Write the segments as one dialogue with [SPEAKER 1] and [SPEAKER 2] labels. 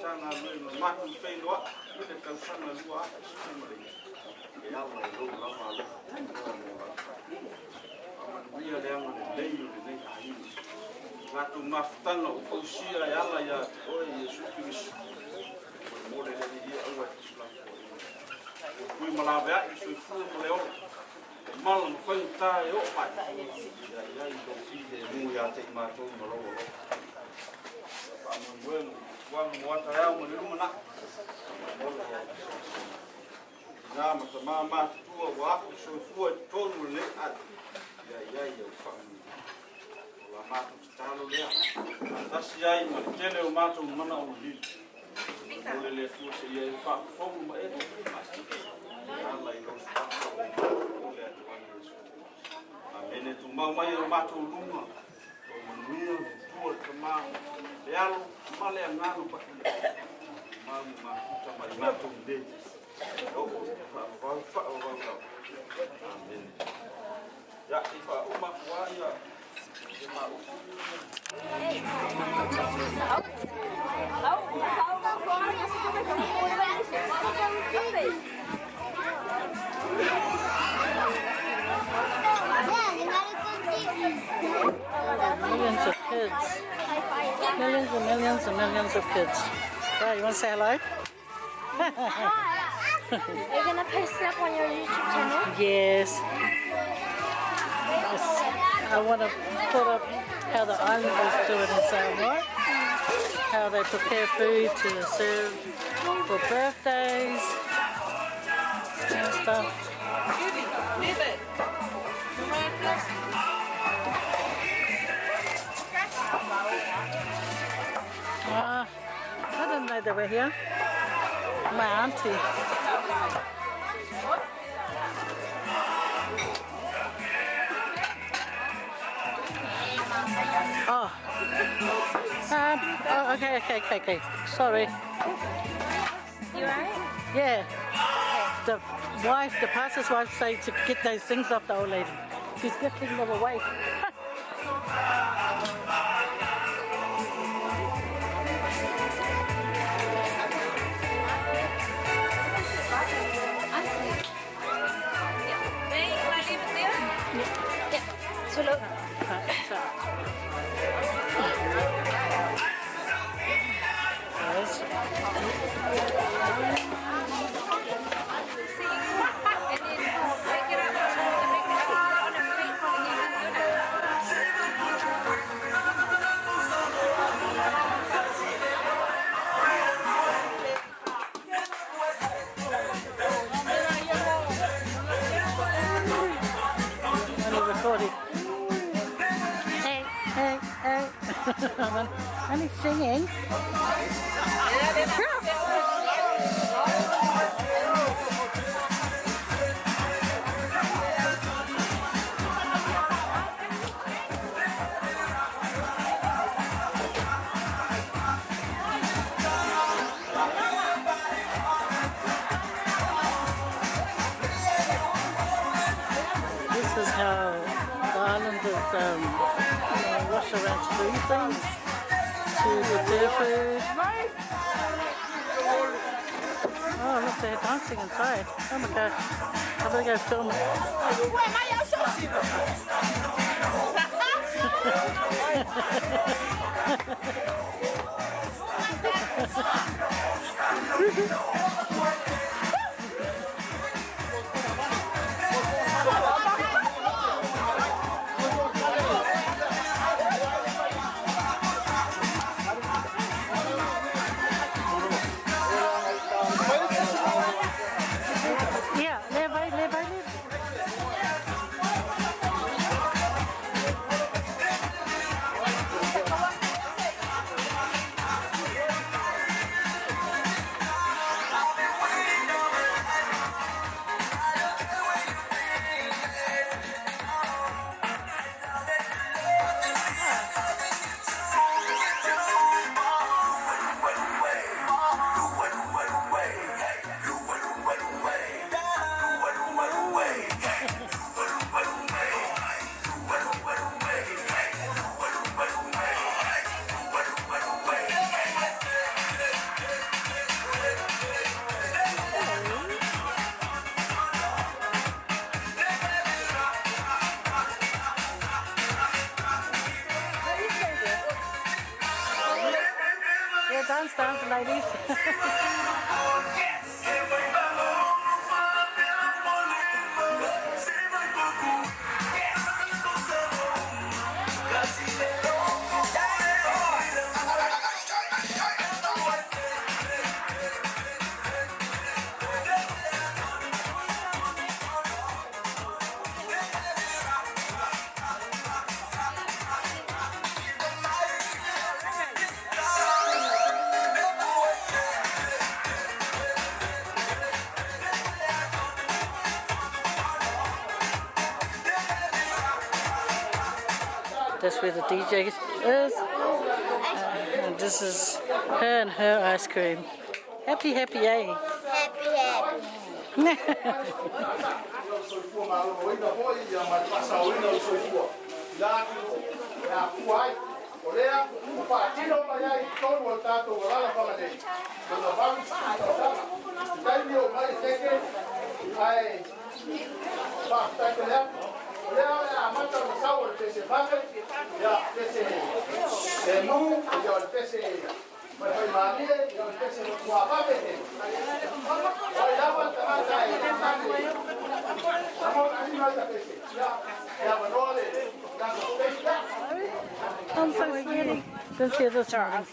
[SPEAKER 1] Matagaluega matou feiloai i le tausaga 2019 e ala i lou lava alofa tunoa mo latou. Faamanuia le agalelei o lenei aiga. Latou mafutaga ua fausia e ala ia te oe Iesu Keriso. Molemole le Alii e aua e te felafolafoaiina. Ua pui ma laveai le soifua ma le ola. O mala ma faigata e oo mai. Ia i ai lou filemu ia te i matou ma lou alofa. Ia faamoemoega, fuafuaga mo a taeao ma le lumanai. Faamolemole ia te Tina ma tama matutua ua afu le soifua i totonu o lenei aiga, ia i ai au faamanuiaga. O la matou tatalo lea, faatasi ai ma le tele o matou manaoga lili. Molemole le Atua seia e faafofoga ma e tali mai e ala i lou Suafa o le Atuani Iesu. Amene. Tumau mai e o matou luma lou manuia, le Matua, le Tama, le Alo ma le Agaga Paia. Tumau ma mafuta ma i matou nei. E oo i le faavavau, faavavau lava. Amene. Ia, se i faauma atu lava ia se ma upu.
[SPEAKER 2] Millions of kids. Millions and millions and millions of kids. Right, you want to say hello?
[SPEAKER 3] Hi. Are you gonna post it up on your YouTube channel?
[SPEAKER 2] Yes. Yes. I want to put up how the islanders do it in Samoa. How they prepare food to serve for birthdays and stuff. Ah, I didn't know they were here. My auntie. Oh. Oh, okay. Sorry.
[SPEAKER 3] You alright?
[SPEAKER 2] Yeah. The wife, the pastor's wife, say to get those things off the old lady. She's gifting them away.
[SPEAKER 4] May, can I leave it there?
[SPEAKER 3] Yeah. So look.
[SPEAKER 2] Right, so. Yes.
[SPEAKER 4] And then take it up and make it put it on a plate and then you can do it.
[SPEAKER 2] Only recording.
[SPEAKER 3] Hey.
[SPEAKER 2] Hey, hey. I'm only singing. This is how the islanders rush around to do things, to prepare food. Oh, look, they're dancing inside. Oh my gosh. I better go film it. Yeah, le vai, le vai, le. That's where the DJ is. And this is her and her ice cream. Happy, happy, eh?
[SPEAKER 3] Happy, happy. I'm so sweaty. Cynthia, this morning.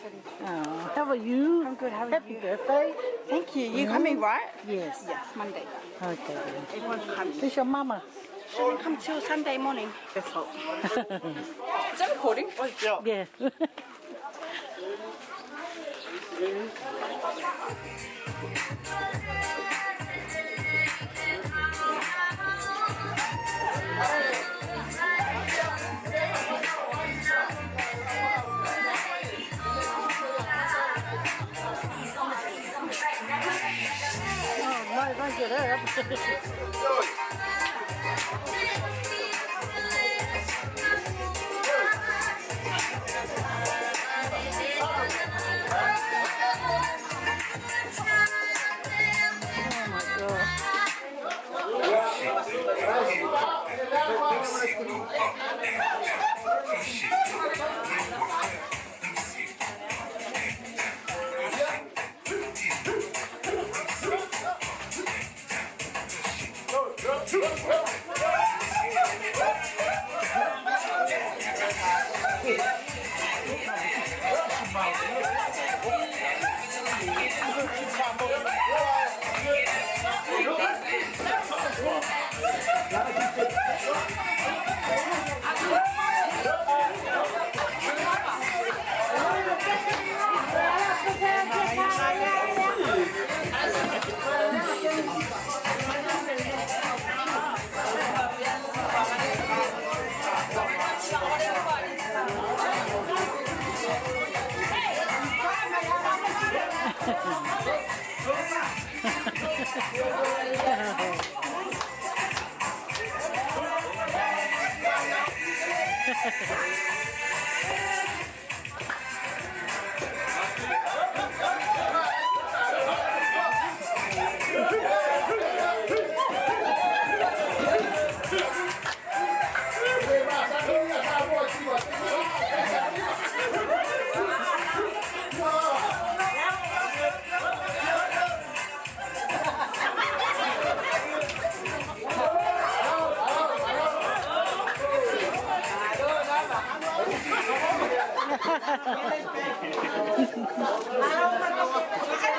[SPEAKER 3] Oh, how are you?
[SPEAKER 5] I'm good, how are
[SPEAKER 2] Happy
[SPEAKER 5] you?
[SPEAKER 2] birthday.
[SPEAKER 5] Thank you. You coming, right?
[SPEAKER 2] Yes.
[SPEAKER 5] Yes, Monday.
[SPEAKER 2] Okay. then.
[SPEAKER 5] Everyone's coming.
[SPEAKER 2] Where's your mama?
[SPEAKER 5] She doesn't come till Sunday morning. Let's hope.
[SPEAKER 4] Is that recording?
[SPEAKER 2] Yeah. Oh no, don't get up. Oh my god.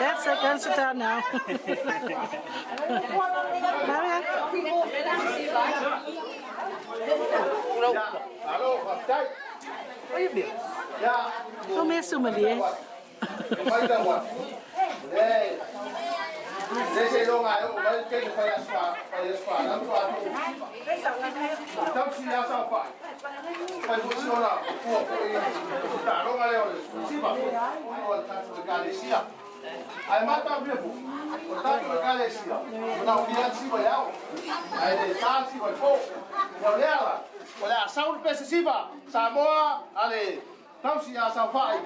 [SPEAKER 2] That's it, go and sit down now. Maria? O mea sumalie.
[SPEAKER 1] Samoa, ale, tausi a saufai,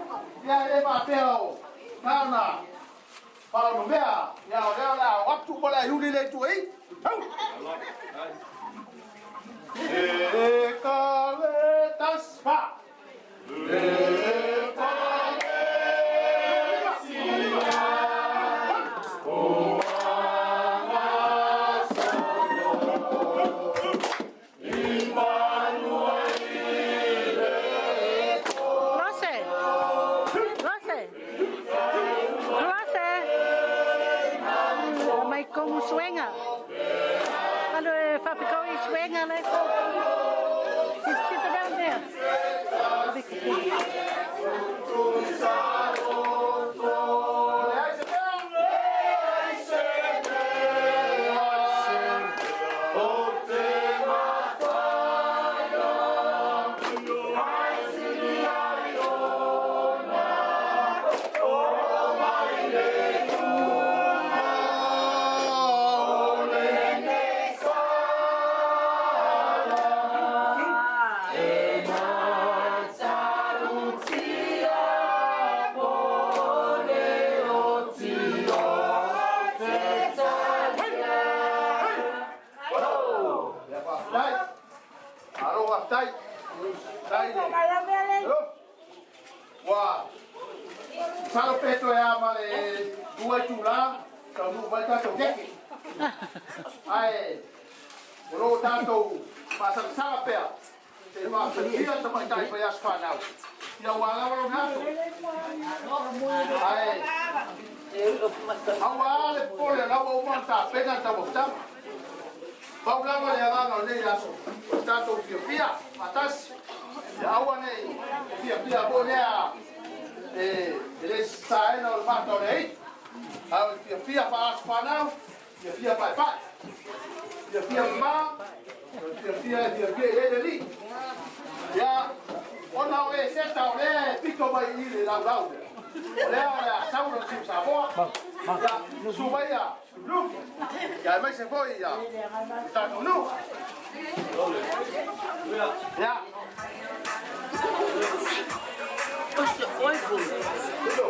[SPEAKER 1] ia e ma pea o, tāna, Palamea, ia o lea la o atu mo la iuli le tu ei. Tau. E ka le tas fa. E ka le si
[SPEAKER 2] Kongu Suenga. Alo e whawhikau i Suenga le. She's around there.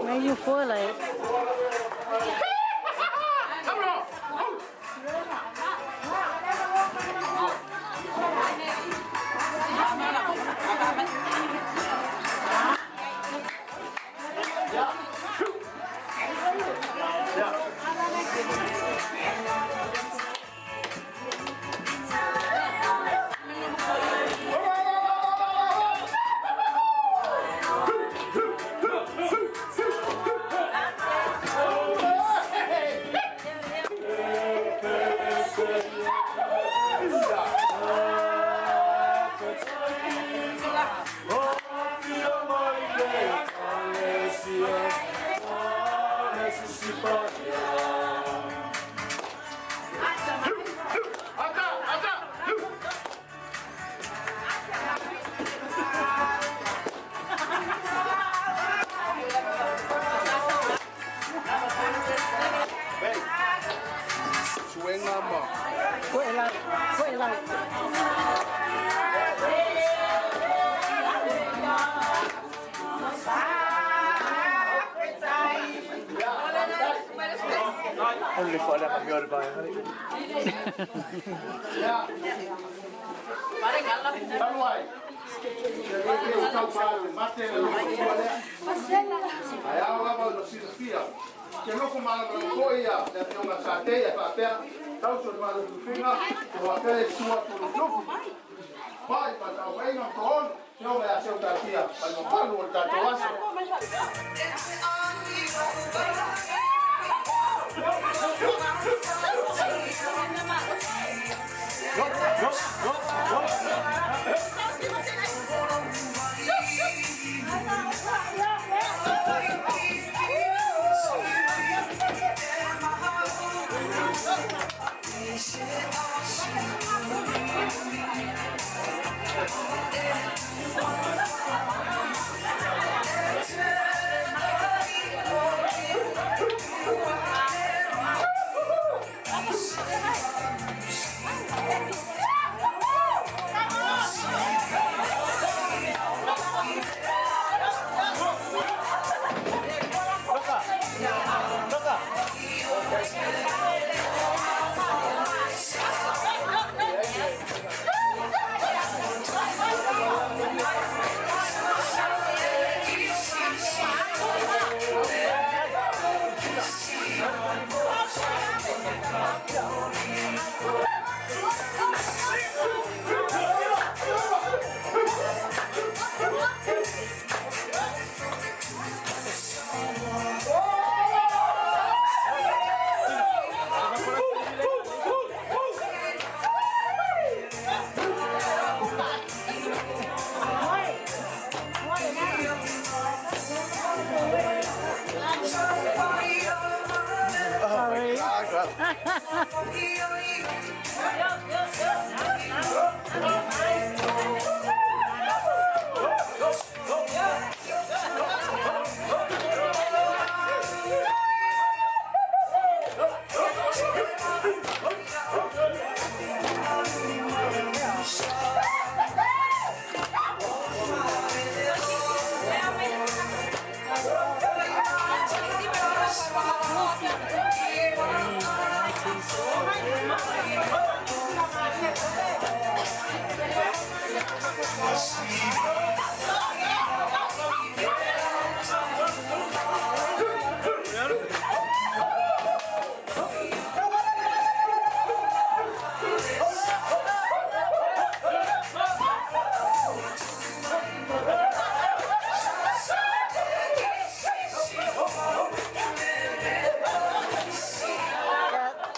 [SPEAKER 2] May you fall it.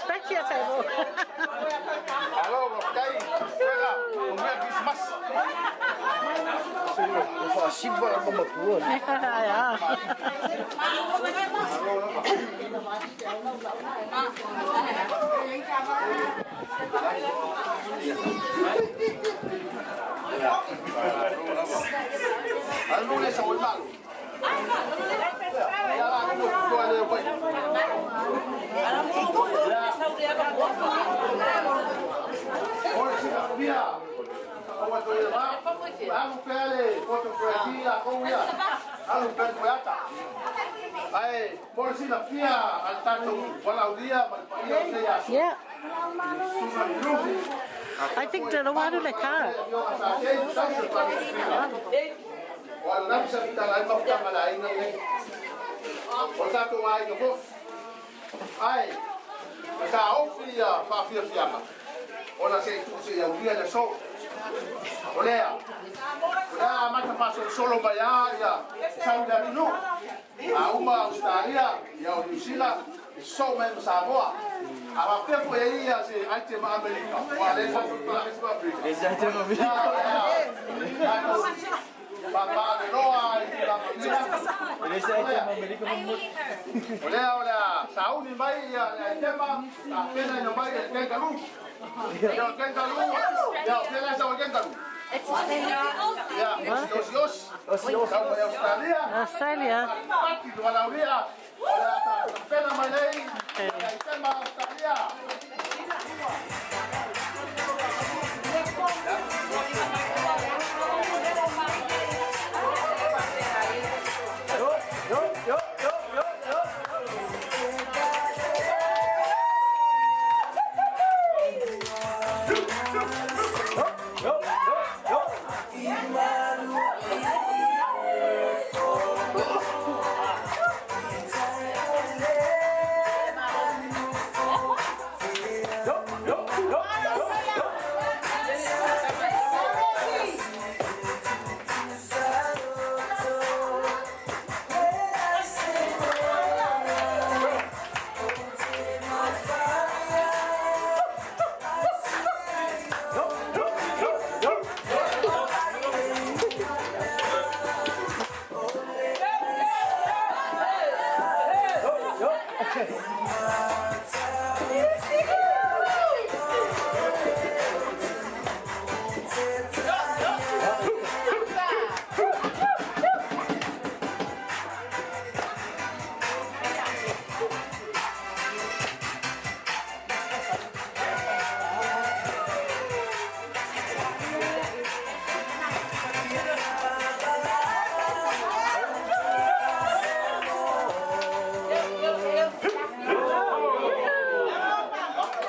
[SPEAKER 2] Back to your table.
[SPEAKER 6] Alo, kai, weka, o mea Christmas.
[SPEAKER 2] Yeah.
[SPEAKER 6] Alu le sa oi malu. Ia la ku ku le wai. Ora si ka pia. O wa to ia ma. Alu pele, foto ko ia ko ia. Alu pele ko ata. Ai, por si la pia al tanto wala udia ma ia o se ia.
[SPEAKER 2] Yeah. I think the waru le car.
[SPEAKER 6] Ai, sa ofi ia faafiafiaga ona se i tuuse ia ulia le so o lea o lea amata faasolosolo mai a ia sau le atunuu a uma Australia ia o Niusila e so mai ma Samoa a faapea foi ai ia se aite ma Amerika ua le sa Amerika Papaleloa i la O lea o lea sauni mai ia le aitema tapena ina mai le kangaroo. Ia o kangaroo, ia o pela sa o kangaroo. Ia, os os. Os. Sau mai Australia.
[SPEAKER 2] Australia.
[SPEAKER 6] Pati do Alaulia. O lea tapena mai nei le aitema Australia.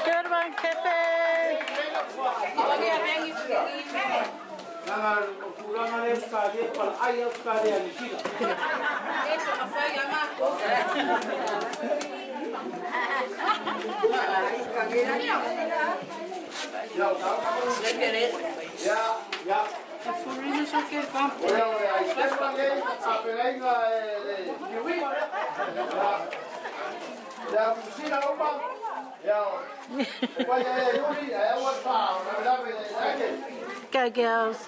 [SPEAKER 2] Good one, Kepe.
[SPEAKER 6] Ia, ia. O lea o le aitema nei tapenaina e le Kiwi. Ia Niusila uma. Ia o pai e Iuli, ae aua le faa o lavelave le ake.
[SPEAKER 2] Go, girls.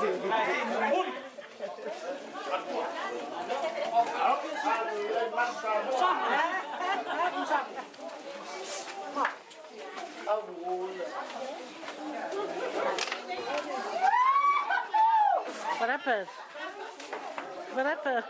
[SPEAKER 2] What happened? What happened?